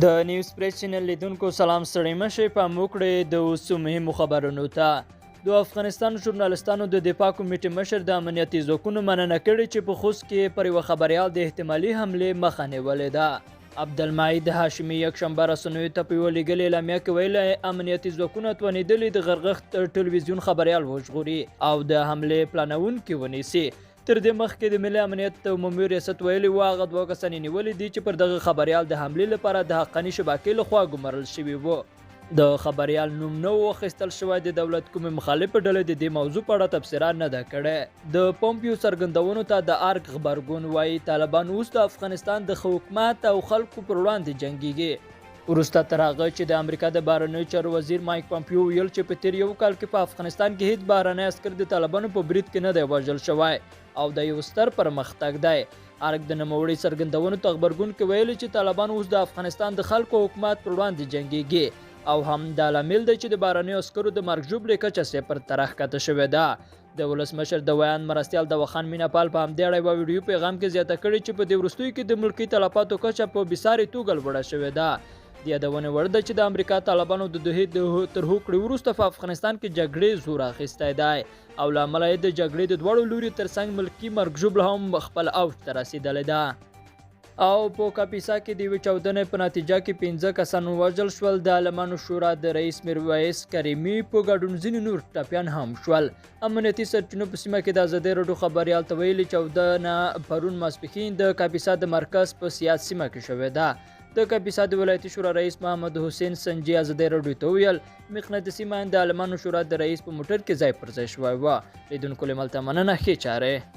د نیوز پریس چینل لیدونکو سلام، ستړي مه شئ، پام وکړئ د اوسو مهمو خبرونو ته. د افغانستان ژورنالستانو د دفاع کمیټې مشر د امنیتي ځواکونو مننه کړې چې په خوست کې پر یوه خبریال د احتمالي حملې مخه نیولې ده. عبدالمعید هاشمي یکشنبه رسنیو ته په یوه لیږلې اعلامیه کې ویلي، امنیتي ځواکونه توانېدلي د غرغښت ټلویزیون خبریال وژغوري او د حملې پلانوونکي ونیسي. تر دې مخکې د ملي امنیت عمومي ریاست ویلي و، هغه دوه کسان یې نیولي دي چې پر دغه خبریال د حملې لپاره د حقاني شبکې لخوا ګمارل شوي وو. د خبریال نوم نه و اخیستل شوی. د دولت کومې مخالفې ډلې د دې موضوع په اړه تبصره نه ده کړې. د پومپیو څرګندونو ته د ارګ غبرګون، وایي طالبان اوس د افغانستان د ښه حکومت او خلکو پر وړاندې جنګیږي. وروسته تر هغه چې د امریکا د بهرنیو چارو وزیر مایک پمپیو ویل چې په تیر یو کال کې په افغانستان کې هیڅ بهرنی عسکر د طالبانو په برید کې نه دی وژل شوی او دا یو ستر پرمختګ دی، ارګ د نوموړي څرګندونو ته غبرګون کې ویلي چې طالبان اوس د افغانستان د خلکو حکومت پر وړاندې جنګیږي او هم دا لامل دی چې د بهرنیو عسکرو د مرګ ژوبلې کچه صفر ته راښکته شوې ده. د ولسمشر د ویاند مرستیال دواخان مینهپال په همدې اړه یوه ویډیو پیغام کې زیاته کړې چې په دې وروستیو کې د ملکي تلفاتو کچه په بېساري توګه لوړه شوې ده. د یادونې وړ ده چې د امریکا طالبانو د دوحې تر هوکړې وروسته په افغانستان کې جګړې زور اخیستی دی او له امله یې د جګړې د دواړو لوریو ترڅنګ ملکي مرګ ژوبله هم خپل اوج ته رسېدلې ده. او په کاپیسا کې د یوې چاودنې په نتیجه کې 5 کسان ووژل شول. د عالمانو شورا د رئیس میرویس کریمي په ګډون ځینې نور ټپیان هم شول. امنیتي سرچینو په سیمه کې د ازادي راډیو خبریال ته ویلي، چاودنه پرون ماسپښین د کاپیسا د مرکز په سیاد سیمه کې شوې ده. د کاپیسا د ولایتي شورا رئیس محمد حسین سنجي ازادي راډیو ته وویل، مقناطیسي ماین د عالمانو شورا د رئیس په موټر کې ځای پر ځای شوی و. لیدونکو له ملته مننه، ښې چارې.